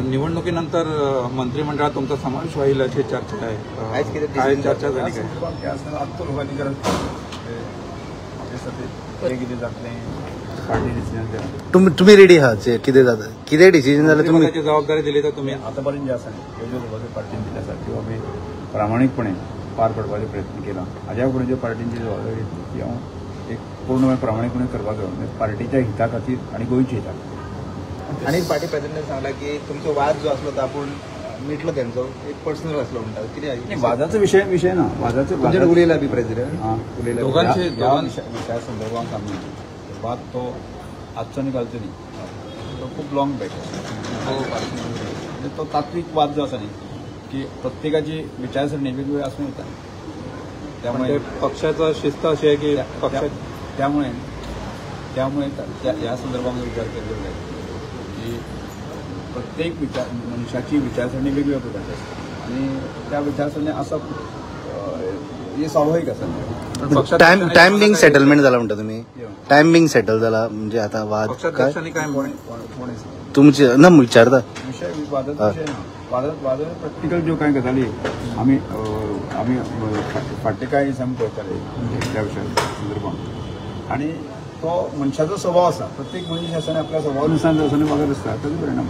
निवडणुकीनंतर मंत्रिमंडळात तुमचा समावेश होईल अशी चर्चा आहे, काय चर्चा झाली काय? आत्तां लोकांनी गरज कितें जातलें पार्टी डिसिजन तुम्ही रेडी आहात जे कितें जाता कितें डिसिजन जालें तुम्ही जबाबदारी दिली तर तुम्ही आतापर्यंत जे आसा न्ही ह्यो ज्यो जबाबदारी पार्टीन दिली आसा त्यो आमी प्रामाणीकपणे पार पडपाचो प्रयत्न केला. हाज्या फुडें ज्यो पार्टीन जी जबाबदारी घेतली ती हांव एक पूर्णपणे प्रामाणीकपणे करपाचो, पार्टीच्या हिता खातीर आनी गोंयच्या हिता खातीर. आनी पार्टी प्रेसिडेंटान सांगला की तुमचो वाद जो आसलो तो आपूण मिटलो, तेंचो एक पर्सनल आसलो म्हणटा कितें वादाचो विशय विशय ना, वादाचो उलयला बी प्रेसिडेंट विशया संदर्भात आमी वाद तो आजचो न्ही कालचो न्ही, तो खूब लॉंग बॅक आसा. तो तात्वीक वाद जो आसा न्ही की प्रत्येकाची विचारसरणी वेगवेगळी आसूं येता, त्यामुळे पक्षाचा शिस्त अशी आहे की पक्ष त्यामुळे त्यामुळे ह्या संदर्भात विचार केल्लो जाय की प्रत्येक विचार मनशाची विचारसरणी वेगवेगळ्या प्रकारची आसता आनी त्या विचारसरणी आसप हे स्वाभावीक आसा. टायम बिंग सेटलमेंट जाला म्हणटा तुमी, टायम बिंग सेटल जाला म्हणजे आता वाद काय तुमचे ना विचारता विशय वादाचो विशय ना, वादा प्रॅक्टिकल ज्यो कांय गजाली आमी आमी फाटले कांय दीस आमी पळयताले त्या विशया संदर्भात आनी तो मनशाचो स्वभाव आसा, प्रत्येक मनीस आसा आनी आपल्या स्वभावानुसार आसा वागत आसता, ताजो परिणाम.